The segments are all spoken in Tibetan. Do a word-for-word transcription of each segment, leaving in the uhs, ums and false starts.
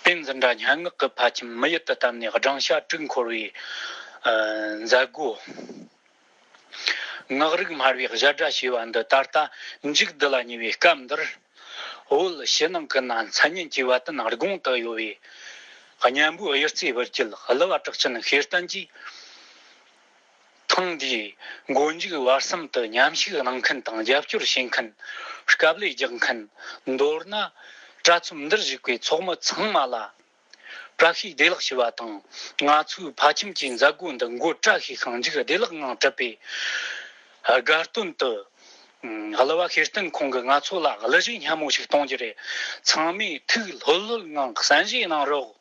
པཎ་ཛི་ཏྲ་སྙན་ངག་གི་ཕ་ཁྱིམ་མི་ཡུལ་དུ་བཏབ་ནས་སྦྲང་ཤ་དྲུག་འཁོར་བའི་ཨ་མཛད་སྒོ། ངག་རིག་སྨྲ་བའི་ཞལ་སྒྲ་ཞེས་པ་འདི་ད་ལྟ་མཇུག་བསྡུ་ལ་ཉེ་བའི་སྐབས་འདིར། བོད་ཕྱི་ནང་གི་ན་མཚན་སྙན་གྱི་བ་དན་དགུང་དུ་གཡོ་བའི་གཉན་པོའི་གཡུ་རྩེའི་བུ་རྒྱུད་གླུ་བ་གྲགས་ཅན་ཤེར་བསྟན་གྱིས། ཐེངས་འདིའི་མགོ་མཇུག་བར་གསུམ་དུ་མཉམ་ཞུགས་གནང་མཁན་དང་རྒྱབ་སྐྱོར་བྱེད་མཁན། དཀའ་ལས་རྒྱག་མཁན། མདོར་ན། དྲ་ཚོམས་འདིར་བཞུགས་པའི་ཚོགས་མི་ཚང་མ་ལ། བཀྲ་ཤིས་བདེ་ལེགས་ཞུ་བ་དང་། ང་ཚོའི་ཕ་ཁྱིམ་གྱི་མཛད་སྒོ་འདི་མགོ་བཀྲ་ཤིས་ཤིང་མཇུག་བདེ་ལེགས་ངང་གྲུབ་པའི་དགའ་སྟོན་དུ། གླུ་བ་ཤེར་བསྟན་ཁོང་གིས་ང་ཚོ་ལ་གླུ་གཞས་སྙན་མོ་ཞིག་གཏོང་རྒྱུ་རེད། ཚང་མས་ཐུགས་ལྷོད་ལྷོད་ངང་གསན་བཞེས་གནང་རོགས།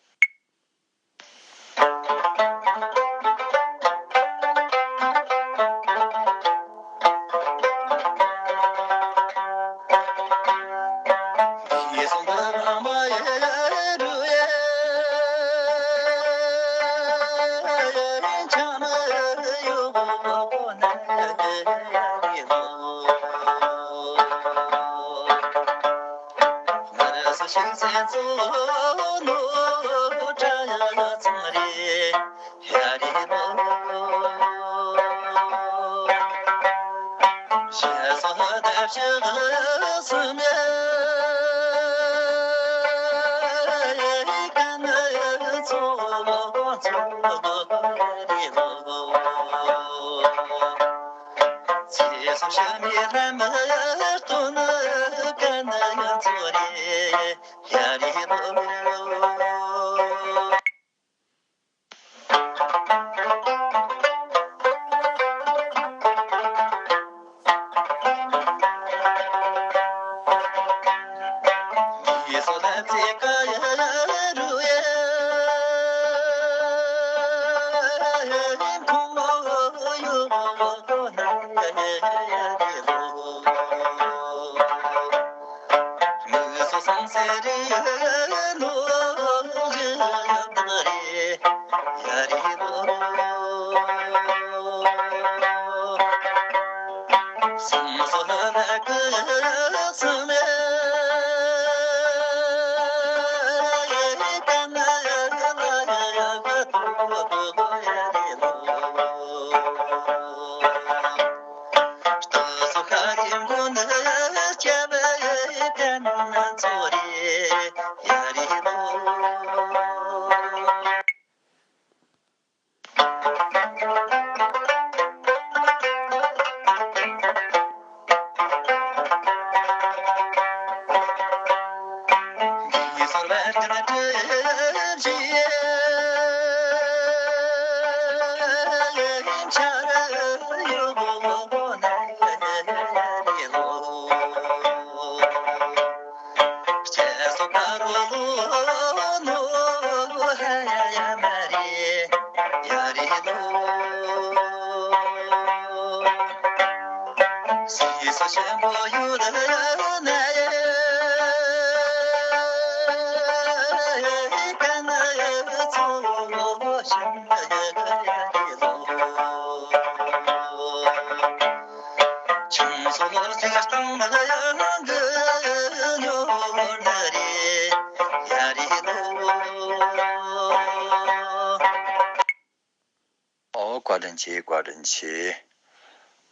ཨོ་བཀའ་དྲིན་ཆེ། བཀའ་དྲིན་ཆེ།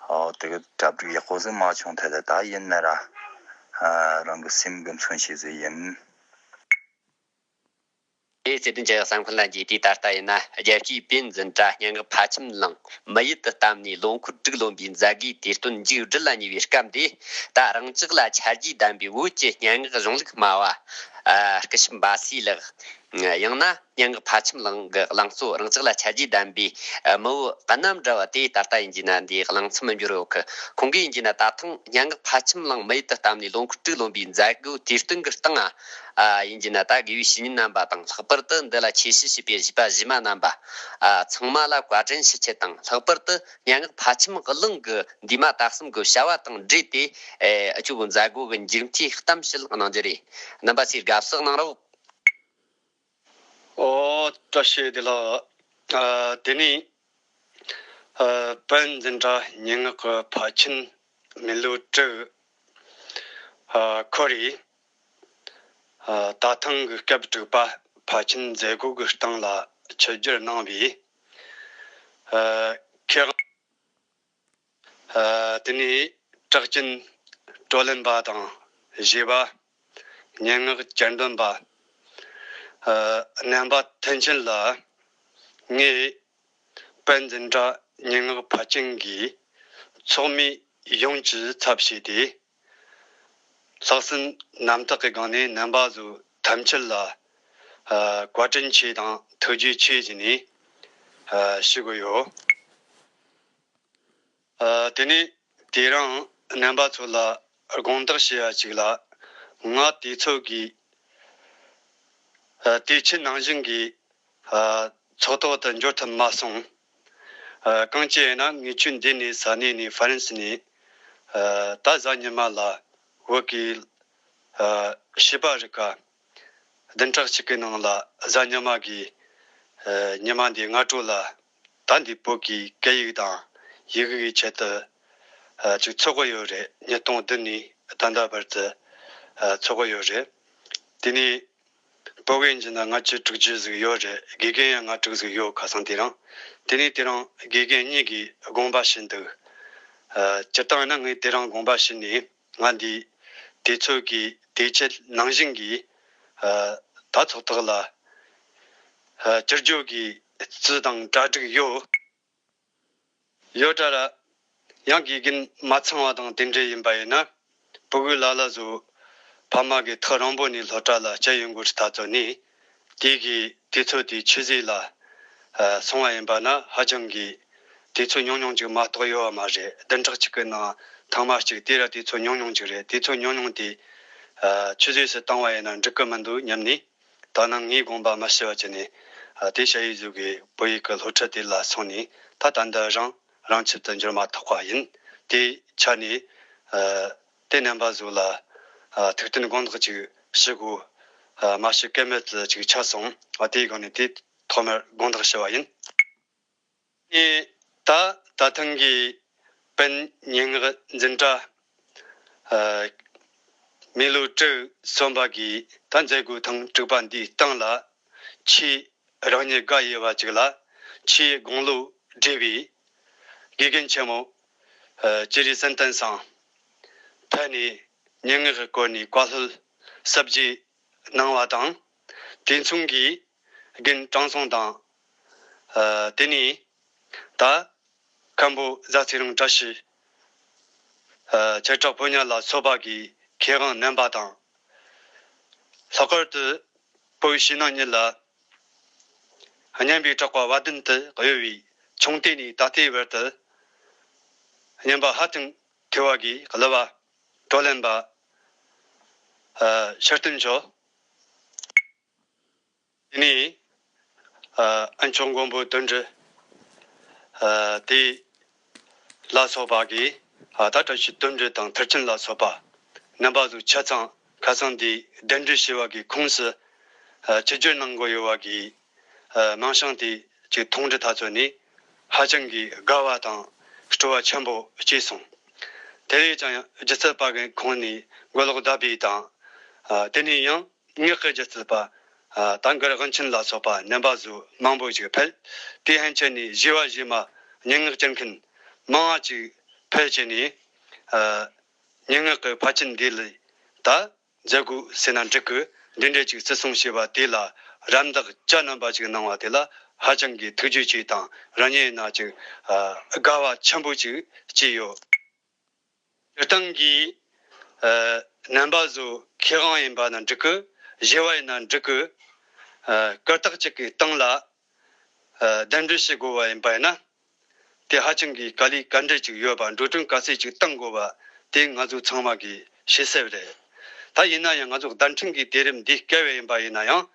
ཨོ་དེ་གི་གྲ་སྒྲིག་ཡག་པོ་ཟིག་མ་བྱུང་ཐལ། ད་ཡིན་ན་ར། ཨ་རང་གི་སེམས་གི་མཚོན་བྱེད་ཟིག་ཡིན། ཨེ་བརྩེ་ལྡན་ཅག་གསན་མཁན་ལྷན་རྒྱས། དེ་ད་ལྟ་ཡིན་ན་རྒྱལ་གཅེས་པཎ་ཛིན་ཏྲ་སྙན་ངག་ཕ་ཁྱིམ་གླིང་མི་ཡུལ་དུ་བཏབ་ནས་ལོ་འཁོར་དྲུག་ལོན་པའི་མཛད་སྒོའི་དུས་སྟོན་མཇུག་བསྒྲིལ་ལ་ཉེ་བའི་སྐབས་འདི། ད་རང་ཅག་ལ་ཆ་རྒྱུས་ལྡན་པའི་བོད་ཀྱི་སྙན་ངག་གཞུང་ལུགས་སྨྲ་བ། ཨ་སྐུ་ཞབས་འབའ་སྲས་ལགས། ཡང་ན་སྙན་ངག་ཕ་ཁྱིམ་གླིང་གི་གླིང་གཙོ་རང་ཅག་ལ་ཆ་རྒྱུས་ལྡན་པའི་མི་བོ་གནམ་འདྲ་བ་དེ་ད་ལྟ་ཡིན་གྱི་ན་འདིའི་གླིང་ཚང་མི་འབྱོར་ཡོད་གི། ཁོང་གིས་ཡིན་གྱི་ན་ད་ཐེངས་སྙན་ངག་ཕ་ཁྱིམ་གླིང་མི་ཡུལ་དུ་བཏབ་ནས་ལོ་འཁོར་དྲུག་ལོན་པའི་མཛད་སྒོའི་དུས་སྟོན་གྱི་སྟེང་ང་། ཨ་ཡིན་གྱི་ན་ད་དགེ་བའི་བཤེས་གཉེན་རྣམ་པ་དང་། ལྷག་པར་དུ་འདི་ལ་ཆེད་ཞུ་བྱས་པའི་གཞས་པ་གཞས་མ་རྣམ་པ། ཨ་ཚང་མ་ལ་བཀའ་དྲིན་ཞུ་ཆེད་དང་། ལྷག་པར་དུ་སྙན་ངག་ཕ་ཁྱིམ་གླིང་གི་འདས་མ་ད་གསུམ་གྱི་བྱ་བ་དང་འབྲེལ་ཏེ། ཨ་ཁྱོད་ཀྱི་མཛད་སྒོ་གི་མཇུག་འཕྲོས་གཏམ་བཤད་གནང་རྒྱུ་རེད། རྣམ་པ་ཚོས་དགའ་བསུ་གནང་རོགས། ཨོ་བཀྲ་ཤིས་བདེ་ལེགས། ཨ་དེ་ནས་ཨ་པཎ་ཛིན་ཏྲ་སྙན་ངག་གི་ཕ་ཁྱིམ་མི་ལོ་དྲུག་ཨ་འཁོར་བའི་ཨ་ད་ཐེངས་ཀྱི་སྐབས་དྲུག་པ་ ཕལ་ཆེན་མཛད་སྒོ་གི་སྟེང་ལ་ཆིབས་བསྒྱུར་གནང་བའི་ཨ་མཁས་དབང་། ཨ་དེ་ནས་གྲགས་ཅན་བགྲོ་གླེང་པ་དང་། གཞས་པ། སྙན་ངག་གྱེར་འདོན་པ། ཨ་རྣམ་པ་མཐུན་རྐྱེན་ལ། ངས་པཎ་འཛིན་གྲྭ་སྙན་ངག་ཕལ་ཆེན་གྱི་ཚོགས་མི་ཡོངས་ཀྱི་ཚབ་བྱས་ཏེ། ལྷག་བསམ་རྣམ་དག་གི་སྒང་ནས་རྣམ་པ་ཚོ་ཐམས་ཅད་ལ་ཨ་བཀའ་དྲིན་ཆེ་དང་ཐུགས་རྗེ་ཆེ་ཞུས་ནས་ཨ་ཞུ་གི་ཡོད། ཨ་དེ་ནས་དེ་རིང་རྣམ་པ་ཚོ་ལ་དགོངས་དག་ཞུ་ཡ་ཅིག་ལ། ང་དུས་ཚོད་ཀྱི་ཨ་དུས་ཆེན་ནང་བཞིན་གྱི་ཨ་ཚོགས་ཐོག་ཏུ་འབྱོར་ཐུབ་མ་སོང་། ཨ་གང་ཅི་ཡིན་ན་ངས་ཆུ་འདི་ནས་ས་གནས་ནས་ཧྥ་རན་སི་ནས་ཨ་ད་གཟའ་ཉི་མ་ལ་བོད་ཀྱི་ཨ་བྱིས་པ་རིགས་ཀ་བདུན་ཕྲག་གཅིག་གི་ནང་ལ་གཟའ་ཉི་མ་གི་ཨ་ཉི་མ་འདི་སྔ་དྲོ་ལ་ད་འདི་བོད་ཀྱི་སྐད་ཡིག་དང་ཡི་གེ་གི་ཆེད་དུ་ཨ་ཅིག་ཚོགས་ཀྱི་ཡོད་རེད། ཉིས་སྟོང་བདུན་ནས་ད་ལྟ་བར་དུ་ཨ་ཚོགས་ཀྱི་ཡོད་རེད། དེ་ནས་བོད་ཡིག་འཇི་ན་ལྔ་བཅུ་དྲུག་ཅུ་ཟིག་ཡོད་རེད། དགེ་རྒན་ཡང་ལྔ་དྲུག་ཟིག་ཡོད། ཁ་སང་དེ་རིང་། དེ་ནས་དེ་རིང་དགེ་རྒན་གཉིས་ཀྱིས་དགོངས་པ་ཞུས་འདུག་ཨ་སྤྱིར་བཏང་ན་ངས་དེ་རིང་དགོངས་པ་ཞུས་ནས་ང་འདི་དུས་ཚོད་ཀྱི་དུས་ཆད་ནང་བཞིན་གྱི་ཨ་ད་ཚོགས་ཐོག་ལ་ཨ་བཅར་རྒྱུ་གི་རྩིས་དང་གྲ་སྒྲིག་ཡོད། ཡོད་ད་ར། ཡང་དགེ་རྒན་མ་ཚང་བ་དང་དེ་འདྲ་ཡིན་པ་ཡིན་ན། ཕྲུ་གུ་ལ་ལ་ཚོ་ཕ་མ་གི་ཐག་རིང་པོ་ནས་སློབ་གྲྭ་ལ་བསྐྱལ་ཡོང་གི་རེད། ད་ཚོ་ནས་དེ་གི་དུས་ཚོད་དེ་ཆུད་ཟོས་ལ་ཨ་སོང་བ་ཡིན་པ་ན། ཧ་ཅང་གི་དུས་ཚོད་ཉུང་ཉུང་ཅིག་མ་གཏོགས་ཡོད་བ་མ་རེད། བདུན་ཕྲག་གཅིག་གི་ནང་ཐེངས་མ་གཅིག་དེ་ར་དུས་ཚོད་ཉུང་ཉུང་ཅིག་རེད། དུས་ཚོད་ཉུང་ཉུང་དེ་ཨ་ཆུད་ཟོས་སུ་བཏང་བ་ཡིན་ན་འགྲིག་གི་མི་འདུག་སྙམ་ནས། ད་ནངས་ངས་དགོངས་པ་མ་ཞུ་བ་བྱས་ནས་ཨ་དེ་ཞ་ཡི་ཟུག་གི་བོད་ཡིག་གི་སློབ་ཁྲིད་དེ་ལ་སོང་ནས། ད་ད་འདི་རང་རང་ཆུད་དུ་འགྱུར་མ་ཐག་པ་ཡིན། དེ་ཆ་ནས་ཨ་དེ་རྣམ་པ་ཚོ་ལ་ཨ་ཐུགས་མཐུན་དགོངས་དག་ཅིག་ཞུ་དགོས། ཨ་མ་ཞུ་གི་མེད་ཅིག་ཆགས་སོང་། ཨ་དེའི་སྒང་ནས་དེ་ཐོག་མར་དགོངས་དག་ཞུ་བ་ཡིན། ནས་ད་ད་ཐེངས་ཀྱི་པཎ་སྙན་ངག་འཛིན་གྲྭ་ཨ་མི་ལོ་དྲུག་གསུམ་པ་གི་ད་མཛད་སྒོ་ཐེངས་དྲུག་པ་འདིའི་སྟེང་ལ། ཆེས་རང་ཉིད་དགའ་འོས་པ་ཅིག་ལ། ཆེས་དགུང་ལོ་བགྲེས་པའི་དགེ་རྒན་ཆེན་མོ་ཨ་ཅི་རི་བསམ་གཏན་ཚང་ཕེབས་ནས་སྙན་ངག་གི་སྐོར་ནས་བཀའ་སློབ་ཟབ་རྒྱས་གནང་བ་དང་། དེ་མཚུངས་ཀྱི་རྒན་དྲང་སྲོང་དང་། ཨ་དེ་ནས་ད་མཁན་པོ་བཟའ་ཚེ་རིང་བཀྲ་ཤིས། ཨ་ཆོས་གྲགས་ཕོ་ཉ་ལ་སོགས་པ་གི་མཁས་དབང་རྣམ་པ་དང་། ལྷག་པར་དུ་བོད་ཕྱི་ནང་གཉིས་ལ་སྙན་པའི་གྲགས་པ་བ་དན་དུ་གཡོ་བའི་ཆུང་དུས་ནས་ད་ལྟའི་བར་དུ་སྙན་པ་ཧ་ཅང་མཐོ་བ་གི་གླུ་བ། བགྲོ་གླེང་པ། ཨ་ཕྱིར་བསྟན་མཆོག་དེ་ནས་ཨ་ཨ་མཆོག་མགོན་པོ་དོན་གྲུབ། ཨ་དེ་ལ་སོགས་པ་གིས། ཨ་ད་བཀྲ་ཤིས་དོན་གྲུབ་དང་མཐར་ཕྱིན་ལ་སོགས་པ་རྣམ་པ་ཚོ་ཆ་ཚང་ཁ་སང་འདི་གདན་འདྲེན་ཞུས་པ་གི་ཁོངས་སུ་ཨ་ཆིབས་བསྒྱུར་གནང་དགོས་ཡོད་པ་གི་ཨ་མིང་བྱང་དེ་ཅིག་མཐོང་དུས་ད་ཚོ་ནས་ཧ་ཅང་གི་དགའ་བ་དང་སྤྲོ་བ་ཆེན་པོ་སྐྱེས་སོང་། དེ་ལས་ཀྱང་སྒྱུ་རྩལ་པ་གི་ཁོངས་ནས་མགོ་ལོག་ཟླ་བྷེ་དང་། ཨ་དེ་ནས་ཡང་། ངག་གི་སྒྱུ་རྩལ་པ། ཨ་ད་གུ་རུ་དབང་ཆེན་ལ་སོགས་པ་རྣམ་པ་ཚོ་མང་པོ་ཞིག་ཕེབས། དེ་ཕན་ཆད་ནས་གཞས་པ་གཞས་མ་སྙན་ངག་སྦྱོང་མཁན་མང་བ་ཅིག་ཕེབས་བྱས་ནས། ཨ་སྙན་ངག་གི་ཕལ་ཆེར་འདི་ལས་ད་མཛད་སྒོ་ཟེར་ན་འགྲིག་གི། འདི་འདྲ་ཅིག་བརྩི་སྲུང་བྱས་པ་དེ་ལ་རམ་འདེགས་གྱ་ནོམ་པ་ཅིག་གནང་བ་དེ་ལ་ཧ་ཅང་གི་ཐུགས་རྗེ་ཆེ་དང་། རང་ཉིད་ཡིན་ན་ཅིག་ཨ་དགའ་བ་ཆེན་པོ་ཅིག་སྐྱེས་ཡོད། སྤྱིར་བཏང་གི་ཨ་རྣམ་པ་ཚོ་མཁས་དབང་ཡིན་པ་ན་འགྲིག་གི། གཞས་པ་ཡིན་ན་འགྲིག་གི། ཨ་སྐུ་རྟགས་གཅིག་གི་སྟེང་ལ་ཨ་གདན་འདྲེན་བྱེད་དགོས་པ་ཡིན་པ་ཡིན་ན། དེ་ཧ་ཅང་གི་དཀའ་ལས་ག་འདྲ་ཅིག་ཡོད་པ། འགྲོ་གྲོན་ག་ཚད་ཅིག་གཏང་དགོས་པ་དེ་ང་ཚོ་ཚང་མ་གི་ཤེས་གསལ་རེད། ད་ཡིན་ན་ཡང་ང་ཚོ་བརྡ་འཕྲིན་གྱི་དུས་རིམ་འདི་བསྐལ་བ་ཡིན་པ་ཡིན་ན་ཡང་།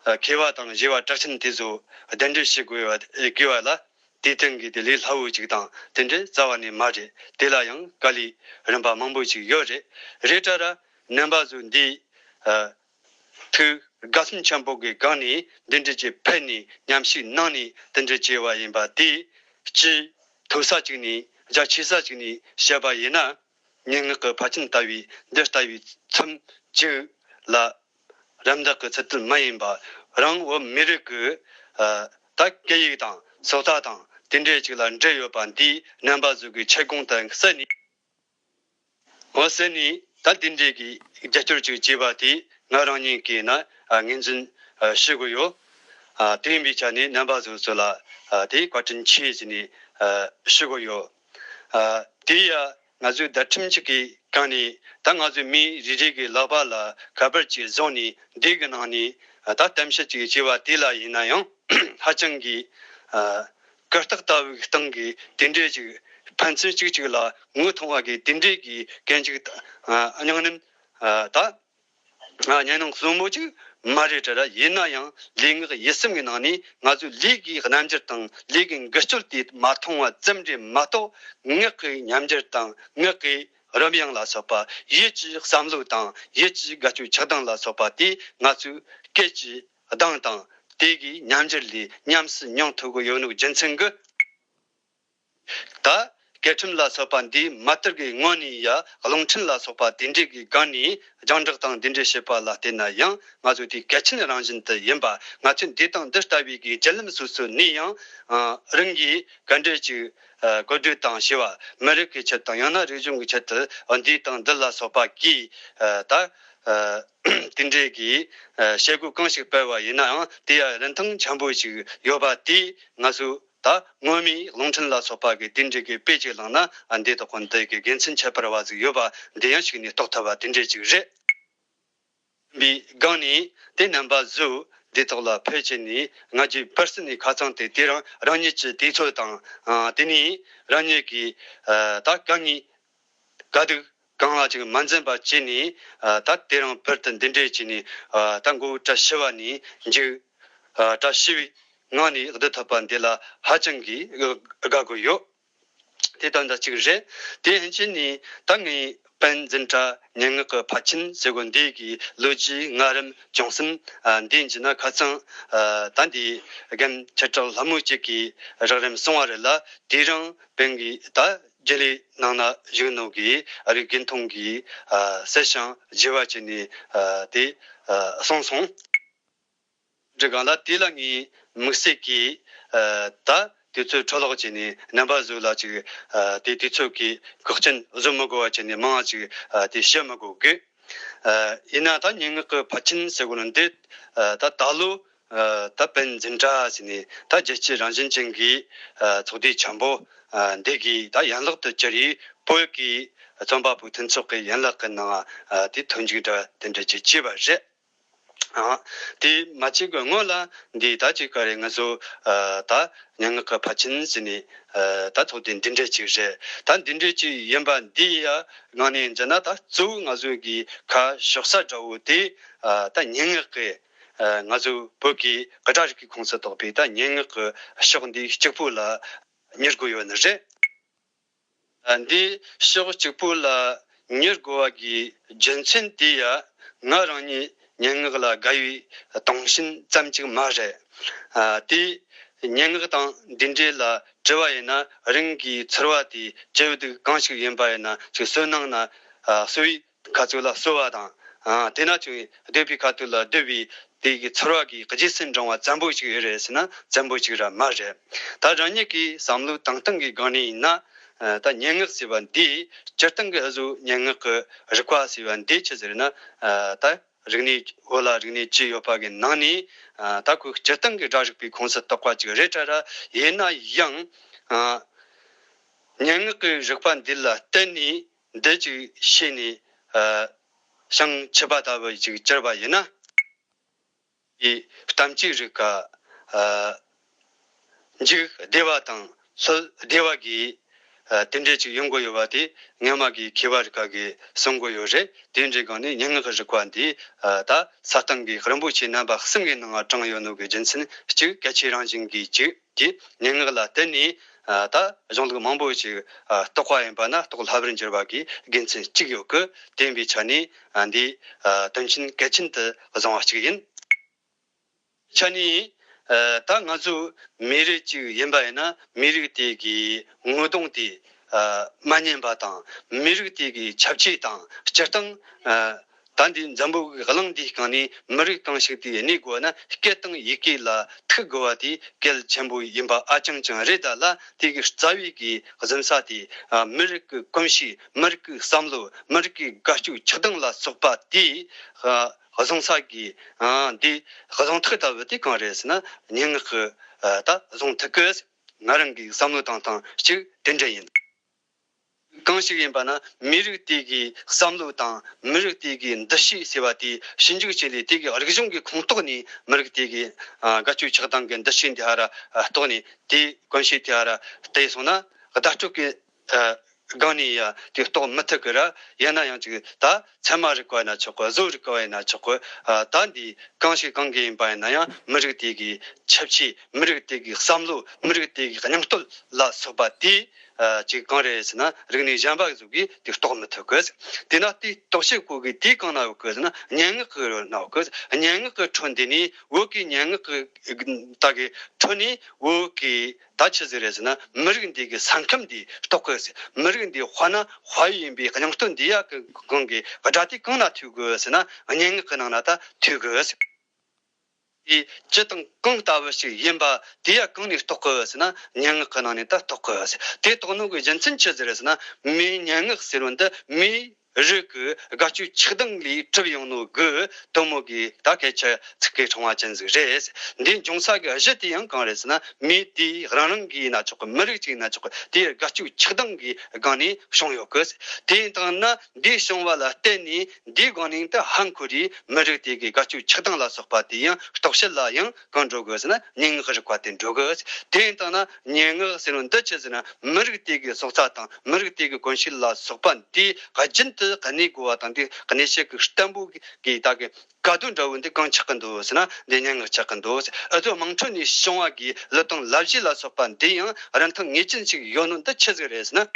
ཨ་མཁས་པ་དང་གཞས་པ་གྲགས་ཅན་དེ་ཚོ་གདན་འདྲེན་བྱེད་དགོས་པ་དགོས་པ་ལ། དེའི་སྟེང་གི་དེ་ལས་སླ་བོ་ཅིག་དང་དེ་འདྲའི་རྩ་བ་ནས་མ་རེད། དེ་ལ་ཡང་དཀའ་ལས་རིམ་པ་མང་པོ་ཅིག་ཡོད་རེད། རེད་ད་ར་རྣམ་པ་ཚོ་འདི་ཨ་ཐུགས་དགའ་སེམས་ཆེན་པོ་གི་སྒང་ནས་འདི་འདྲ་ཅིག་ཕེབས་ནས་མཉམ་ཞུགས་གནང་ནས་དེ་འདྲ་བྱས་པ་ཡིན་པ་དེ་སྤྱི་མཐོ་ས་ཅིག་ནས་རྒྱ་ཆེ་ས་ཅིག་ནས་བཤད་པ་ཡིན་ན། སྙན་ངག་གི་ཕལ་ཆེར་ལྟ་བུའི་འདི་ལྟ་བུའི་ཚོམས་ཅིག་ལ་རམ་འདེགས་ཀྱི་ཚུལ་དུ་མ་ཡིན་པ། རང་བོད་མི་རིགས་ཀྱི་ད་སྐད་ཡིག་དང་སོ་ལྟ་དང་དེ་འདྲས་ཅིག་ལ་འབྲེལ་ཡོད་པ་འདིའི་རྣམ་པ་བཟོ་གི་ཁྱབ་ཁོངས་དུ་གསལ་ནས། འོ་ཟེར་ནས་ད་དེ་འདྲས་ཀྱི་རྒྱབ་སྐྱོར་ཅིག་བྱས་པ་དེ་ང་རང་ཉིད་ཀྱིས་ན་ངོས་འཛིན་ཞུ་གི་ཡོད། དེ་ཡིན་པའི་ཆ་ནས་རྣམ་པ་ཚོ་ཚོ་ལ་དེ་བཀའ་དྲིན་ཆེ་ཟེར་ནས་ཞུ་གི་ཡོད། དེ་ཡང་ང་ཚོའི་བརྡ་ཁྲིམས་གཅིག་གི་སྒང་ནས་ད་ང་ཚོའི་མི་རེ་རེ་གི་ལག་པ་ལ་ཁ་པར་ཅིག་བཟུང་ནས་འདི་གི་ནང་ནས་ད་གཏམ་བཤད་ཅིག་བྱས་པ་དེ་ལ་ཡིན་ན་ཡང་ཧ་ཅང་གི་ཨ། གར་སྟེགས་ལྟ་བུའི་སྟེང་གི་དེ་འདྲས་ཅིག་ཕན་ཚུན་གཅིག་གཅིག་ལ་ངོ་ཐུང་བ་གི་དེ་འདྲས་ཀྱི་སྐད་འཇུག་ཨ། སྙིང་ནན་ཨ། ད་ཨ། ཉན་སྣང་གསོན་པོ་ཅིག་མ་རེད་དྲ་ར། ཡིན་ན་ཡང་ལས་ངག་ཡིད་གསུམ་གྱི་ནང་ནས་ང་ཚོའི་ལས་ཀྱི་རྣམ་འགྱུར་དང་ལས་ཀྱི་འགུལ་སྐྱོད་དེ་མ་མཐོང་བ་ཙམ་རེད་མ་གཏོགས། ངག་གི་ཉམས་འགྱུར་དང་ངག་གི་རོལ་དབྱངས་ལ་སོགས་པ། ཡིད་ཀྱི་བསམ་བློ་དང་ཡིད་ཀྱི་དགའ་སྐྱོ་ཆགས་སྡང་ལ་སོགས་པ་དེ་ང་ཚོའི་སྐད་ཀྱི་གདངས་དང་དེ་གི་ཉམས་འགྱུར་ལས་ཉམས་སུ་མྱོང་ཐུབ་ཀྱི་ཡོད་ནོ་རྒྱུ་མཚན་གྱིས། ད་སྐད་ཁྲིམས་ལ་སོགས་པ་འདིའི་མ་དར་གྱི་སྔོན་ནས་ཡ་རླུང་འཕྲིན་ལ་སོགས་པ་དེ་འདྲས་ཀྱི་སྒང་ནས་རྒྱང་བསྒྲགས་དང་འདི་འདྲས་བྱེད་པ་ལ་བལྟས་ན་ཡང་ང་ཚོ་དེ་གལ་ཆེན་རང་བཞིན་དུ་ཡིན་པ། ང་ཚོས་འདི་དང་འདི་ལྟ་བུའི་གི་བརྒྱུད་ལམ་སོ་སོ་ནས་ཡང་ཨ། རང་གིས་ག་འདྲས་ཅིག་ཨ། གོ་སྒྲིག་དང་བྱས་པ། མི་རིགས་ཀྱི་ཆེད་དང་ཡང་ན་རིག་གཞུང་གི་ཆེད་དུ་འདི་དང་འདི་ལ་སོགས་པ་གིས་ཨ། ད་ཨ། དེ་འདྲས་ཀྱི་ཨ། བྱེད་སྒོ་གང་ཞིག་སྤེལ་བ་ཡིན་ནའང་དེ་ཡང་རིན་ཐང་ཆེན་པོ་ཞིག་ཡོད་པ་དེ་ང་ཚོས་ད་སྔོན་མའི་རླུང་འཕྲིན་ལ་སོགས་པ་གི་དེ་འདྲས་ཀྱི་དཔེ་ཅིག་བླངས་ན་འདི་དག་གོ་འདི་གི་དགེ་མཚན་ཁྱད་པར་བ་ཟིག་ཡོད་པ་འདི་ཡང་ཞིག་ནས་རྟོགས་ཐུབ་པ་དེ་འདྲས་ཅིག་རེད། པའི་སྒང་ནས་དེ་རྣམ་པ་བཟོས་དེ་དག་ལ་ཕེབས་བྱས་ནས་ང་ཚོའི་པར་སི་ནས་ཁ་ཚང་དེ་དེ་རང་རང་ཉིད་ཀྱི་དུས་ཚོད་དང་ཨ། དེ་ནས་རང་ཉིད་ཀྱི་ཨ། ད་དཀའ་ངལ་དཀའ་སྡུག་གང་ལ་ཅིག་མ་འཛེམ་པ་བྱས་ནས་ཨ། ད་དེ་རིང་བར་དུ་འདི་འདྲས་བྱས་ནས་ཨ། ད་མགོ་བོ་བཀྲ་ཤིས་པ་ནས་མཇུག་ཨ། བཀྲ་ཤིས་པའི་ངང་ནས་བསྡུ་ཐུབ་པ་འདི་ལ་ཧ་ཅང་གི་དགའ་དགོས་ཡོད། དེ་ད་ལྟ་གཅིག་རེད། དེ་ཡན་ཆད་ནས་ད་ངའི་པན་འཛིན་གྲྭ་སྙན་ངག་གི་ཕ་ཆིན་ཟེར་གོ་འདི་གི་ལོ་རྒྱུས་ང་རང་བྱུང་སེམས་ཨ། འདི་འཇི་ན་ཁ་ཚང་ཨ། ད་འདི་རྒན་ཁྱེད་ཅག་ལྷ་མོ་གཅིག་གིས་རགས་རིམ་གསུང་བ་རེད་ལ། དེ་རིང་པན་གྱིས་ད་རྒྱུན་ལས་ནང་ན་བཞུགས་ནོ་གི་ཨ་རིག་རྒན་ཐུང་གིས་ཨ། གསལ་ཞིང་ལྗི་བ་བྱས་ནས་ཨ། དེ་ཨ། གསུངས་སོང་། འདྲི་གང་ལ་དེ་ལ་ངས་དམིགས་བསལ་གྱིས་ཨ། ད་དུས་ཚོད་འཕྲོ་བརླག་བྱས་ནས་རྣམ་པ་ཚོ་ལ་ཅིག་ཨ། དེ་དུས་ཚོད་ཀྱི་བཀག་རྐྱེན་བཟོ་མི་དགོས་པ་བྱས་ནས་མང་ཅིག་ཨ། དེ་བཤད་མི་དགོས་གི། ཨ། ཡིན་ན་ད་སྙན་ངག་གི་ཕ་ཆིན་ཟེར་གོ་ནོ་འདི་ཨ། ད་ད་ལོ་ཨ། ད་པན་འཛིན་གྲྭ་ཟེར་ནས་ད་རྒྱལ་སྤྱི་རང་བཞིན་ཅན་གྱི་ཨ། ཚོགས་སྡེ་ཆེན་པོ་ཨ། འདི་གི་ད་ཡན་ལག་ཏུ་གྱུར་བའི་བོད་ཀྱི་རྩོམ་པ་པོའི་མཐུན་ཚོགས་ཀྱི་ཡན་ལག་གི་ནང་ཨ། དེ་ཐོན་འཇུག་འདྲ་དེ་འདྲ་ཅིག་བྱས་པ་རེད། ཨ། དེ་མ་བྱས་གི་སྔོན་ལ་འདི་ད་ཅིག་ག་རེ་ང་ཚོ་ཨ། ད་སྙན་ངག་གི་ཕ་ཆིན་ཟེར་ནས་ཨ། ད་ཚོགས་སྡེ་འདི་འདྲ་ཅིག་རེད། ད་འདི་འདྲ་ཅིག་ཡིན་པ་འདི་ཡ་ངང་ནས་འཛིན་ན་ད་གཙོ་བོ་ང་ཚོ་གི་ཁ་ཕྱོགས་ས་འདྲ་བོ་དེ་ཨ། ད་སྙན་ངག་གི་ཨ། ང་ཚོ་བོད་ཀྱི་སྒྲ་རིག་པའི་ཁོངས་སུ་གཏོགས་པའི་ད་སྙན་ངག་གི་ཕྱོགས་འདི་གཅིག་པུ་ལ་གཉེར་དགོས་ཡོད་ནི་རེད། འདི་ཕྱོགས་གཅིག་པུ་ལ་གཉེར་དགོས་པ་གི་རྒྱུ་མཚན་དེ་ཡང་ང་རང་ཉིད་སྙན་ངག་ལ་དགའ་བའི་དུང་ཞེན་ཙམ་ཅིག་མ་རེད། ཨ། དེ་སྙན་ངག་དང་འདི་འདྲའི་ལ་དྲི་བ་ཡིན་ན་རང་གི་ཚོར་བ་དེ་སྐྱིད་སྡུག་གང་ཞིག་ཡིན་པ་ཡིན་ན་ཅིག་བསོད་ནམས་ན་ཨ། གསོ་བའི་ཁ་ཐུག་ལ་གསོ་བ་དང་། ཨ། དེ་ན་ཅིག་སྡོད་པའི་ཁ་ཐུག་ལ་སྡོད་པའི་དེ་གི་ཚོར་བ་གི་རྗེས་སུ་འབྲང་བ་ཙམ་པོ་ཞིག་ཡོད་རེད་ཟེར་ན་ཙམ་པོ་ཞིག་ར་མ་རེད། ད་རང་ཉིད་ཀྱི་བསམ་བློ་བཏང་སྟངས་ཀྱི་སྒང་ནས་ཡིན་ན། ཨ། ད་སྙན་ངག་ཟེར་བ་འདི་སྤྱིར་བཏང་གི་འུ་ཚོ་སྙན་ངག་གི་རིག་པ་ཟེར་བ་འདི་ཆི་ཟེར་ན། ཨ། ད་རིག་གནས་བོད་ལ་རིག་གནས་བཅུ་ཡོད་པ་གི་ནང་ནས། ཨ། ད་ཁོ་སྤྱིར་བཏང་གི་སྒྲ་རིག་པའི་ཁོངས་སུ་གཏོགས་པ་ཅིག་རེད་དྲ་ར། ཡིན་ན་ཡང་། ཨ། སྙན་ངག་གི་རིག་པ་འདི་ལ་བརྟེན་ནས་འདི་ཅིག་ཤེས་ནས། ཨ། བྱང་ཆུབ་པ་ལྟ་བུ་ཅིག་གྱུར་པ་ཡིན་ན། དེ་གཏམ་གཅིག་རིག་ག་ཨ། འཇུག་བདེ་བ་དང་སློབ་བདེ་བ་གི་ཨ། དེ་འདྲས་ཅིག་ཡོང་དགོས་ཡོད་པ་དེ་སྔོན་མ་གི་མཁས་པ་རིག་ག་གིས་གསུང་དགོས་ཡོད་རེད། དེ་འདྲའི་སྒང་ནས་སྙན་ངག་གི་རིག་པ་འདི་ཨ། ད་ས་སྟེང་གི་རིན་པོ་ཆེ་རྣམ་པ་གསུམ་གྱི་ནང་ལ་དྲངས་ཡོད་ནོ་གི་རྒྱུ་མཚན་གཅིག་གལ་ཆེ་རང་བཞིན་གྱི་གཅིག་དེ་སྙན་ངག་ལ་བརྟེན་ནས་ཨ། ད་གཞུང་ལུགས་མང་པོ་ཞིག་ཨ། རྟོགས་པ་ཡིན་པ་ན་རྟོགས་སླ་བར་འགྱུར་བ་གི་དགེ་མཚན་གཅིག་ཡོད་གི། དེ་ཡིན་པའི་ཆ་ནས་ཨ། འདི་ཨ། དོན་ཆེན་གལ་ཆེན་དུ་བཟུང་བ་གཅིག་ཡིན། ཆ་ནས་ཨ། ད་ང་ཚོ་མི་རིགས་གཅིག་ཡིན་པ་ཡིན་ན་མི་རིགས་དེ་གི་ངོ་གདོང་དེ་ཨ། མ་ཉན་པ་དང་མི་རིགས་དེ་གི་ཁྱབ་ཆེ་དང་སྤྱིར་བཏང་ཨ། ད་འདི་འཛམ་བུ་གི་གླིང་འདིའི་སྒང་ནས་མི་རིགས་གང་ཞིག་དེ་གནས་དགོས་ན། སྐད་དང་ཡི་གེ་ལ་ཐུག་དགོས་པ་དེ་གལ་ཆེན་པོ་ཡིན་པ་ཨ་ཅང་ཅང་རེད། ད་ལ་དེ་གི་རྩ་བའི་གི་གཟིམ་ས་དེ། ཨ། མི་རིགས་ཀྱི་གོམས་གཤིས། མི་རིགས་ཀྱི་བསམ་བློ། མི་རིགས་ཀྱི་དགའ་སྐྱོ་ཆགས་སྡང་ལ་སོགས་པ་དེ། ཨ། བཟུང་ས་གི། ཨ། འདི་བཟུང་ཐག་ལྟ་བུ་དེ་གང་རེད་ཟེར་ན། སྙན་ངག་གི། ཨ། ད་བཟུང་ཐུབ་གི། ང་རང་གི་བསམ་བློ་བཏང་སྟངས་གཅིག་དེ་འདྲ་ཡིན། གང་ཞིག་ཡིན་པ་ན། མི་རིགས་དེ་གི་བསམ་བློ་དང་། མི་རིགས་དེ་གི་འདུ་ཤེས་ཟེར་བ་དེ་ཞིབ་འཇུག་བྱས་ནས། དེ་གི་རིག་གཞུང་གི་ཁོངས་གཏོགས་ནས་མི་རིགས་དེ་གི། ཨ། དགའ་སྐྱོ་ཆགས་སྡང་གི་འདུ་ཤེས་འདི་ཧ་ར། ཨ། རྟོགས་ནས། དེའི་གོམས་གཤིས་དེ་ཧ་ར་བལྟས་སོང་ན། བརྡ་སྤྲོད་ཀྱི། ཨ། སྒང་ནས་ཡ་དེ་རྟོགས་མི་ཐུབ་ཀི་ར། ཡིན་ན་ཡང་ཅིག་ད་ཚད་མ་རིག་པ་ཡིན་ན་ཆོག་གི། བཟོ་རིག་པ་ཡིན་ན་ཆོག་གི། ཨ། ད་འདི་གང་ཞིག་གང་གི་ཡིན་པ་ཡིན་ན་ཡང་། མི་རིགས་དེ་གི་ཁྱབ་ཆེ། མི་རིགས་དེ་གི་བསམ་བློ། མི་རིགས་དེ་གི་སྙིང་སྟོབས་ལ་སོགས་པ་དེ། ཨ། ཅིག་གང་རེད་ཟེར་ན། རིག་གནས་གཞན་པ་ཟིག་གིས་དེ་རྟོགས་མི་ཐུབ་གི། དེས་ན་དེ་རྟོགས་བྱེད་གོ་གི་དེ་གང་ན་ཡོད་གི་ཟེར་ན། སྙན་ངག་གི་ནང་ཡོད་གི། སྙན་ངག་གི་ཁྲོད་འདི་ནས། བོད་ཀྱི་སྙན་ངག་གི་ད་གི་ཁྲོད་ནས། བོད་ཀྱི་ད་ཆི་ཟིག་རེད་ཟེར་ན། མི་རིགས་འདི་གི་ས་ཁམས་འདི་རྟོགས་གི་ཟེར། མི་རིགས་འདི་དཔའ་ན་དཔའ་ཡིན་པའི་སྙིང་སྟོབས་འདི་ཡ་གི་གང་གི་སྒྲ་དེ་གང་ན་ཐོས་གི་ཟེར་ན། སྙན་ངག་གི་ནང་ན་ད་ཐོས་གི་ཟེར། དེ་ཅི་དང་གང་ལྟ་བུ་ཞིག་ཡིན་པ་དེ་ཡ་གང་ནས་རྟོགས་གི་ཟེར་ན། སྙན་ངག་གི་ནང་ནས་ད་རྟོགས་གི་ཟེར། དེ་རྟོགས་ནོ་གི་རྒྱུ་མཚན་ཆི་ཟིག་རེད་ཟེར་ན། མིའི་སྙན་ངག་ཟེར་བ་འདི་མིའི་རིགས་ཀྱི་དགའ་སྐྱོ་ཆགས་སྡང་ལས་གྲུབ་ཡོང་ནོ་གི་དོན་མོ་གི་ད་སྐད་ཆ་ཚིག་གི་ཕྲེང་བ་ཅན་ཟིག་རེད། འདི་འབྱུང་ས་གི་གཞི་དེ་ཡང་གང་རེད་ཟེར་ན། མི་དེ་རང་རང་གི་ཡིན་ན་ཆོག་གི། མི་རིགས་ཅིག་ཡིན་ན་ཆོག་གི། དེའི་དགའ་སྐྱོ་ཆགས་སྡང་གི་སྒང་ནས་བྱུང་ཡོད་གི། དེ་ཡིན་དང་ན་འདི་བྱུང་བ་ལ་བརྟེན་ནས་འདིའི་སྒང་ནས་ད་ཧ་འཁོར་རེ་མི་རིགས་དེ་གི་དགའ་སྐྱོ་ཆགས་སྡང་ལ་སོགས་པ་དེ་ཡང་རྟོག་བྱེད་ལ་ཡང་གང་འགྲོ་གི་ཟེར་ན། སྙན་ངག་རིག་པ་དེ་འགྲོ་གི། དེ་ཡིན་དང་ན་སྙན་ངག་ཟེར་ནོ་འདི་ཆི་ཟེར་ན། མི་རིགས་དེ་གི་སྲོག་རྩ་དང་མི་རིགས་དེ་གི་གོམས་གཤིས་ལ་སོགས་པ་འདི་རྒྱུན་དུ་གནས་དགོས་པ་དང་། འདི་གནས་བྱེད་ཀྱི་བརྟན་པོ་གི་ད་གི་ག་དུས་འདྲ་བོ་འདི་གང་ཆགས་ཀྱི་འདུག་ཟེར་ན། འདི་སྙན་ངག་ཆགས་ཀྱི་འདུག་ཟེར། འུ་ཚོ་དམངས་ཁྲོད་ནས་བྱུང་བ་གི་ལུས་དང་ལག་ཕྱིས་ལ་སོགས་པ་འདི་ཡང་རིན་ཐང་ངེས་ཅན་ཞིག་ཡོད་ནོ་འདི་ཆི་ཟིག་རེད་ཟེར་ན།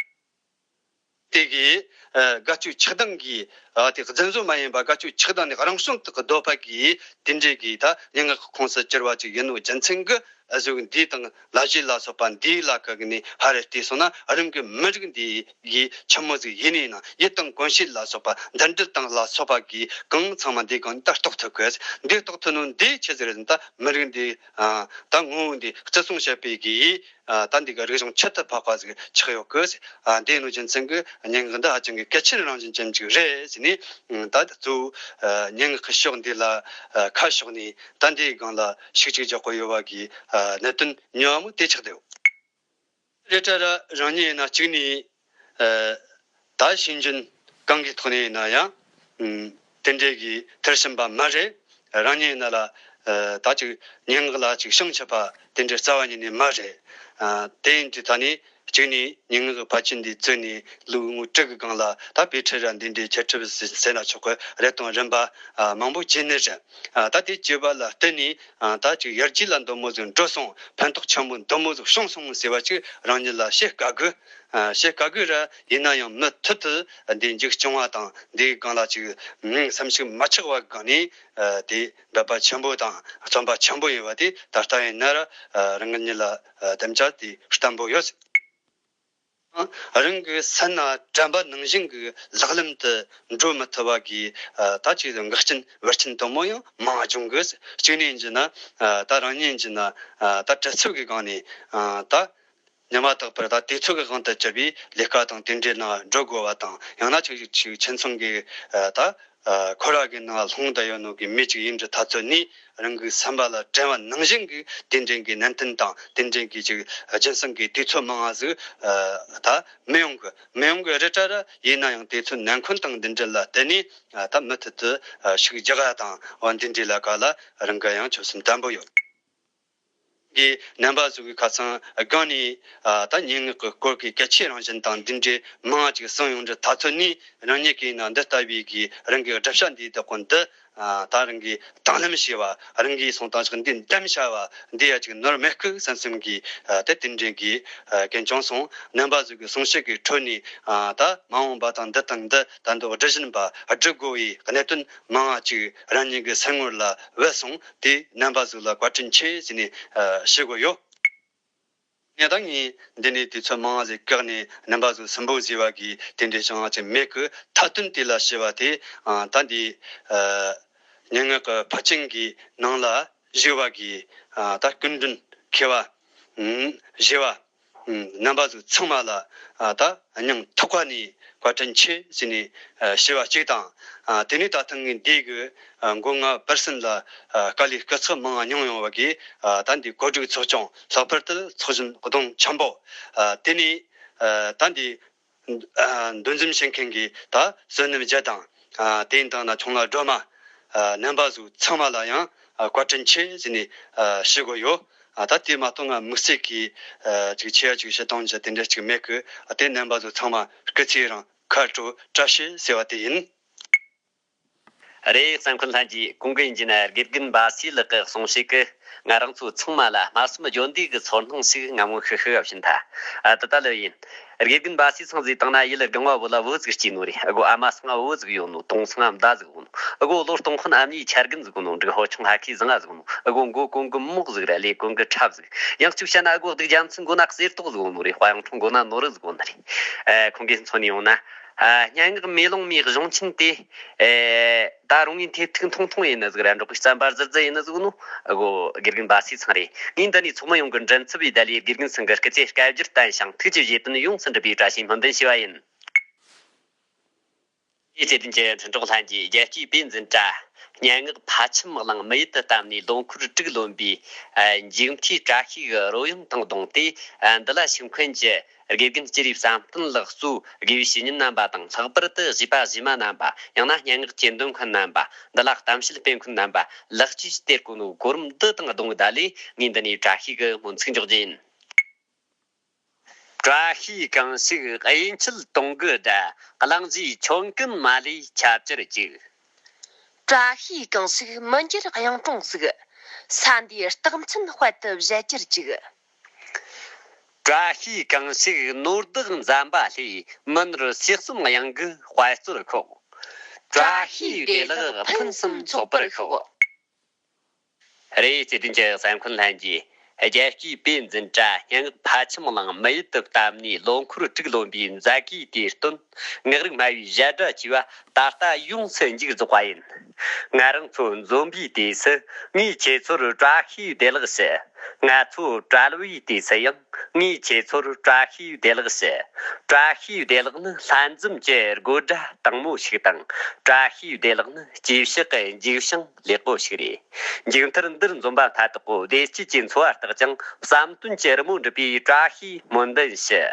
དེ་གི། ཨ། དགའ་སྐྱོ་ཆགས་སྡང་གི། ཨ། དེ་རྫུན་བཟོ་མ་ཡིན་པ་དགའ་སྐྱོ་ཆགས་སྡང་ནི་རང་བྱུང་དུ་གི་འདོད་པ་གི་དེ་འདྲའི་གི་ད་སྙན་ངག་གི་ཁོངས་སུ་གྱུར་བ་ཅིག་ཡིན་ནོ་རྒྱུ་མཚན་གི། ཨ། གཟུགས་འདི་དང་ལག་ཕྱིས་ལ་སོགས་པ་འདི་ལ་ཁ་གི་ནས་ཧ་རེ་བལྟས་སོང་ན། རང་གི་མི་རིགས་འདི་གི་ཆི་མོ་ཟིག་ཡིན་ནས་ན། ཡུལ་དང་གོམས་གཤིས་ལ་སོགས་པ། འདུ་འབྲེལ་དང་ལ་སོགས་པ་གི་གང་ཚང་མ་འདི་གང་ད་རྟོགས་ཐུབ་གི། འདི་རྟོགས་ཐུབ་ནོ་འདི་ཆི་ཟིག་རེད་ཟེར་ན། ད་མི་རིགས་འདི། ཨ། ད་ངོ་བོ་འདི་བརྩི་སྲུང་བྱེད་པའི་གི། ཨ། ད་འདི་ག་རིག་གཞུང་ཁྱད་དུ་འཕགས་པ་ཟིག་ཆགས་ཡོད་གི། ཨ། འདི་ནོ་རྒྱུ་མཚན་གི་སྙན་ངག་འདི་ཧ་ཅང་གི་གལ་ཆེན་རང་བཞིན་ཅན་ཅིག་རེད་ཟེར་ནས། ཨ། ད་གཙོ་བོ། ཨ། སྙན་ངག་གི་ཕྱོགས་འདི་ལ། ཨ། ཁ་ཕྱོགས་ནས་ད་འདིའི་སྒང་ལ་ཤུགས་ཅིག་རྒྱག་དགོས་ཡོད་པ་གི། ཨ། གནད་དོན་གཉིས་པ་མོ་དེ་ཆགས་བསྡད་ཡོད། རེད་ད་ར། རང་ཉིད་ཡིན་ན་གཅིག་ནས། ཨ། ད་ཤེས་འཇོན་གང་གི་ཐོག་ནས་ཡིན་ན་ཡང་། ཨུམ། དེ་འདྲའི་གི་མཐར་ཕྱིན་པ་མ་རེད། རང་ཉིད་ཡིན་ན་ལ། ཨ། ད་ཅིག་སྙན་ངག་ལ་ཅིག་བྱང་ཆུབ་པ་དེ་འདྲའི་རྩ་བ་ཉིད་ནས་མ་རེད། ཨ། དེ་ཡིན་དུས་ད་ནི་གཅིག་ནས་སྙན་ངག་གི་ཕལ་ཆེར་འདི་བཙུགས་ནས་ལོ་ངོ་དྲུག་གི་སྒང་ལ་ད་དཔེ་ཁྲིད་ར་འདི་འདྲའི་འཆད་ཁྲིད་ཟེར་ན་ཆོག་གི། རེ་དང་རིམ་པ། ཨ། མང་པོ་བྱས་ནི་རེད། ཨ། ད་དེ་བྱས་པ་ལ་བརྟེན་ནས། ཨ། ད་ཅིག་ཡར་རྒྱས་ལ་འདི་མོ་ཟིག་འགྲོ་སོང་། ཕན་ཐོགས་ཆེན་པོ་འདི་མོ་ཟིག་བྱུང་སོང་ཟེར་བ་ཅིག་རང་ཉིད་ལ་བཤད་དཀའ་གི། ཨ། བཤད་དཀའ་གི་ར། ཡིན་ན་ཡང་མུ་མཐུད་དུ་འདི་མཇུག་སྐྱོང་བ་དང་། འདིའི་སྒང་ལ་ཅིག་བསམ་ཤུགས་མ་ཆག་པ་སྒང་ནས། ཨ། དེ་འབད་པ་ཆེན་པོ་དང་བརྩོན་པ་ཆེན་པོ་ཡིན་པ་དེ་ད་ལྟ་ཡིན་ན་ར། ཨ། རང་ཉིད་ལ། ཨ། དམ་བཅའ་དེ་བརྟན་པོ་ཡོད། རང་གི་སེམས་ན་དྲན་པ་ནང་བཞིན་གྱི་ལག་ལེན་དུ་འགྲོ་མི་ཐུབ་པ་གི། ཨ། ད་ཅིག་འགག་རྐྱེན་བར་རྐྱེན་དུ་མོ་ཡང་མང་བྱུང་གི། གཅིག་ནས་ཡིན་གྱི་ན། ཨ། ད་རང་ཉིད་ཡིན་གྱི་ན། ཨ། ད་དུས་ཚོད་ཀྱི་སྒང་ནས། ཨ། ད་ཉི་མ་རྟག་པར་ད་དུས་ཚོད་ཀྱི་དབང་དུ་གྱུར་པའི་ལས་ཀ་དང་དེ་འདྲའི་ནང་འགྲོ་དགོས་པ་དང་། ཡང་ན་ཅིག་ཅིག་ཁྱིམ་ཚང་གི། ཨ། ད། ཨ། ཁོ་ར་གི་ནང་ལྷུང་བསྡད་ཡོད་ནོ་གི་མི་ཅིག་ཡིན་དུས་ད་ཚོད་ནས་རང་གི་སེམས་པ་ལ་དྲན་པ་ནང་བཞིན་གྱི་དེ་འདྲའི་གི་ནན་ཏན་དང་། དེ་འདྲའི་གི་ཅིག་རྒྱུན་སྲུང་གི་དུས་ཚོད་མང་བ་ཟིག་ཨ། ད་མི་ཡོང་གི། མི་ཡོང་གི་རེད་ད་ར། ཡིན་ན་ཡང་དུས་ཚོད་ནང་འཁོད་དང་འདི་འདྲ་ལ་བརྟེན་ནས། ཨ། ད་མུ་མཐུད་དུ། ཨ། ཤུགས་རྒྱག་ཡ་དང་། འོ། འདི་འདྲའི་ལས་ཀ་ལ་རང་གི་ཡང་ཆོད་སེམས་བརྟན་པོ་ཡོད། གི་རྣམ་པ་ཟིག་གི་ཁ་སང་སྒང་ནས། ཨ། ད་སྙན་ངག་གི་སྐོར་གྱི་གལ་ཆེའི་རང་བཞིན་དང་འདི་འདྲའི་མང་ཅིག་གསུངས་ཡོང་དུས་ད་ཚོད་ནས་རང་ཉིད་ཀྱིས་ན་འདི་ལྟ་བུའི་གི་རང་གི་སྒྲུབ་བྱ་འདིའི་བདག་པོ་འདི། ཨ། ད་རང་གིས་དང་ལེན་བྱས་པ། རང་གིས་སོང་དང་ཞིག་འདི་འདེམས་བྱ་བ་འདི་ཡ་ཅིག་ནོར་མེད་ཀི་བསམ་བསམ་གི། ཨ། དེ་དེ་འདྲའི་གི། ཨ། རྐྱེན་བྱུང་སོང་། རྣམ་པ་ཟིག་གི་གསུང་བཤད་ཀྱི་ཁྲོད་ནས། ཨ། ད་མ་འོངས་པ་དང་འདི་དང་འདི་ད་འདི་སྒྲུབ་བཞིན་པ་སྒྲུབ་དགོས་པའི་གནད་དོན་མང་བ་ཅིག་རང་ཉིད་ཀྱི་སེམས་ངོར་ལ་བབས་སོང་། དེ་རྣམ་པ་ཟིག་ལ་བཀའ་དྲིན་ཆེ་ཟེར་ནས། ཨ། ཞུ་དགོས་ཡོད། ངས་ད་ངས་འདི་ནས་དུས་ཚོད་མང་ཟིག་བཀག་ནས་རྣམ་པ་ཚོ་སུན་པོ་བཟོས་པ་གི་དེ་འདྲའི་བྱུང་བ་ཅིག་མེད་གི། མཐའ་དོན་དེ་ལ་བཤད་པ་དེ་ཨ་ད་འདི་ཨ་སྙན་ངག་གི་ཕལ་ཆེན་གྱི་ནང་ལ་བཞུགས་པ་གི་ཨ་ད་སྐུ་མགྲོན་མཁས་པ་ཨུམ་བཞི་བ་ཨུམ་རྣམ་པ་ཚོ་ཚང་མ་ལ་ཨ་ད་སྙིང་ཐག་པ་ནས་བཀའ་དྲིན་ཆེ་ཟེར་ནས་ཨ་ཞུ་བ་གཅིག་དང་། ཨ་དེ་ནས་ད་ཐེངས་ངས་འདི་གི་ཨ་མགོ་རྔ་པར་གསུམ་ལ་ཨ་དཀའ་ལས་སྐུ་ཚེགས་མང་མྱངས་ཡོང་བ་གི་ཨ་ད་འདི་གོ་སྒྲིག་ཚོགས་ཆུང་ལྷག་པར་དུ་ཚོགས་གཞོན་ལྡོང་ཆེན་པོ། ཨ་དེ་ནས་ཨ་ད་འདི་ཨ་འདུ་འཛོམས་བྱེད་མཁན་གྱི་ད་བསོད་ནམས་རྒྱལ་དང་། ཨ་དེ་ཡིན་དང་ན་ཁྱུང་ལ་སྒྲོལ་མ། ཨ་རྣམ་པ་ཚོ་ཚང་མ་ལ་ཡང་ཨ་བཀའ་དྲིན་ཆེ་ཟེར་ནས་ཨ་ཞུ་དགོས་ཡོད། ཨ་ད་དེ་མ་གཏོགས་ང་དམིགས་བསལ་གྱི་ཨ་ཅིག་ཆེ་ཡ་ཅིག་བཤད་སྟངས་ཅིག་དེ་འདྲ་ཅིག་མེད་གི། ཨ་དེ་རྣམ་པ་ཚོ་ཚང་མ་སྐུ་ཚེ་རིང་ཁ་དྲོ་བཀྲ་ཤིས་ཟེར་བ་དེ་ཡིན། རེད། བསམ་འཁོན་ལྷན་རྒྱས། གོང་གི་ཡིན་གྱི་ན་དགེ་རྒན་འབའ་སི་ལགས་ཀྱི་གསུང་བཤད་ཀྱིས་ང་རང་ཚོ་ཚང་མ་ལ་སྨྲ་བསམ་བརྗོད་འདོད་ཀྱི་ཚོར་སྣང་ཞིག་ང་མོ་ཤི་ཤི་བ་བྱིན་ཐལ། ཨ་ད་ལྟ་ལོས་ཡིན། དགེ་རྒན་འབའ་སི་ཚང་ཟིག་བཏང་ན་ཡུལ་སྒང་བ་བོ་ལ་བུ་ཟིག་སྐྱེས་ནོ་རེད། ཨ་གོ་ཨ་མ་སང་བུ་ཟིག་ཡོད་ནོ། དུང་སང་མདའ་ཟིག་ཡོད་ནོ། ཨ་གོ་ལོ་སྟོང་དཔོན་ཨ་མྱེས་ཆ་རྒན་ཟིག་ཡོད་ནོ། འབྲུག་ཧོ་ཆུང་ཧ་ཁའི་ཟང་ང་ཟིག་ཡོད་ནོ། ཨ་གོ་མགོ་གོང་གི་མོག་ཟིག་ར་ལས་གོང་གི་ཁྲབ་ཟིག་ཡང་གཅིག་བཤད་ན་ཨ་གོ་སྡུག་རྒྱ་མཚོའི་མགོ་ན་གསེར་ཏོག་ཟིག་ཡོད་ནོ་རེད། དཔའ་ཡང་ཁྲོང་མགོ་ན་ནོར་ཟིག་ཡོད་ནོ་རེད། ཨ་ཁོང་གིས་མཚོན་ནས་ཡོང་ན། ཨ་སྙན་ངག་མེ་ལོང་མའི་གཞུང་ཆེན་དེ། ཨེ་ད་རུང་ངའི་ཐེབས་ཐིག་ཐུང་ཐུང་ཡིན་ནི་ཟིག་ར་འབྲོག་གི་རྩམ་པ་རྫི་རྫི་ཡིན་ནི་ཟིག་ནོ། ཨ་གོ་དགེ་རྒན་འབའ་སི་ཚང་རེད། ངས་འདི་ནས་ཚོགས་མི་ཡོངས་ཀྱི་མགྲིན་ཚབ་ཡིས་ད་ལས་དགེ་རྒན་ཚང་གི་སྐུ་ཚེ་བསྐལ་བརྒྱར་བརྟན་ཞིང་ཐུགས་ཀྱི་བཞེད་དོན་ཡོངས་སུ་འགྲུབ་པའི་བཀྲ་ཤིས་སྨོན་འདུན་ཞུ་བ་ཡིན། ཨེ་བརྩེ་ལྡན་གྱི་འཕྲིན་གྲོགས་ལྷན་རྒྱས། རྒྱལ་སྤྱིའི་དཔེ་འཛིན་གྲྭ་སྙན་ངག་ཕལ་ཆེར་གླིང་མི་ཡུལ་དུ་བཏབ་ནས་ལོ་འཁོར་དྲུག་ལོན་པའི་ཨ་མཇུག་མཐའི་བཀྲ་ཤིས་ཀྱི་རོལ་དབྱངས་དང་བསྡོངས་ཏེ། ཨ་འདི་ལ་ཤེས་མཁན་གྱི་དགེ་རྒན་སྤྱི་རིགས་བསམ་གཏན་ལགས་གཙོས་དགེ་བའི་བཤེས་གཉེན་རྣམ་པ་དང་། ལྷག་པར་དུ་གཞས་པ་གཞས་མ་རྣམ་པ། ཡང་ན་སྙན་ངག་གི་འདོན་མཁན་རྣམ་པ། འདི་ལ་གཏམ་བཤད་སྤེལ་མཁན་རྣམ་པ་ལེགས་བཅོས་སྟེར་གོ་ནོ་གོ་རིམ་འདི་དང་བསྡོངས་ད་ལས་ངས་འདི་ནས་བཀྲ་ཤིས་ཀྱི་སྨོན་ཚིག་འཇོག་རྒྱུ་ཡིན། བཀྲ་ཤིས་གང་ཞིག་གཡས་འཁྱིལ་དུང་གི་སྒྲ། གླིང་བཞིའི་ཆོམ་རྐུན་མ་ལུས་ཁྱབ་གྱུར་ཅིག་བཀྲ་ཤིས་གང་ཞིག་མི་འགྱུར་གཡུང་དྲུང་ཟིག་ས་འདིའི་རྟགས་མཚན་དཔལ་དུ་བཞད་གྱུར་ཅིག་བཀྲ་ཤིས་གང་ཞིག་ནོར་བདག་འཛམ་པ་ལྷའི། མི་ནོར་གཤེགས་གསུམ་གཡང་གི་དཔལ་གཙོར་ཤོག་བཀྲ་ཤིས་བདེ་ལེགས་ཕུན་སུམ་ཚོགས་པར་ཤོག་རེད། བརྩེ་ལྡན་གྱི་གསན་མཁན་ལྷན་རྒྱས། རྒྱལ་སྤྱིའི་དཔེ་འཛིན་གྲྭ་སྙན་ངག་ཕལ་ཆེར་གླིང་མི་ཡུལ་དུ་བཏབ་ནས་ལོ་འཁོར་དྲུག་ལོན་པའི་མཛད་སྒོའི་དུས་སྟོན། ངག་རིག་སྨྲ་བའི་ཞལ་སྒྲ་བཅས་པ་ད་ལྟ་ཡོངས་སུ་མཇུག་རྫོགས་པ་ཡིན། ང་རང་ཚོ་འཛོམས་པའི་དུས་སུ་ངས་ཁྱེད་ཚོར་བཀྲ་ཤིས་བདེ་ལེགས་ཞུ། ང་ཚོ་བྲལ་བའི་དུས་སུ་ཡང་ངས་ཁྱེད་ཚོར་བཀྲ་ཤིས་བདེ་ལེགས་ཞུ། བཀྲ་ཤིས་བདེ་ལེགས་ནི་ལྷན་འཛོམས་ཀྱི་དགོད་སྒྲ་དྭངས་མོ་ཞིག་དང་། བཀྲ་ཤིས་བདེ་ལེགས་ནི་སྐྱེས་ཕྱག་གི་མཇུག་བྱང་ལེགས་པོ་ཞིག་རེད། མཇུག་མཐར་འདིར་འཛོམས་པ་མཐའ་དག་གོ་བདེ་སྐྱིད་ཀྱི་འཚོ་བ་རྟག་ཅིང་བསམ་དོན་གྱི་རི་མོ་འགྲུབ་པའི་བཀྲ་ཤིས་སྨོན་འདུན་ཞུ།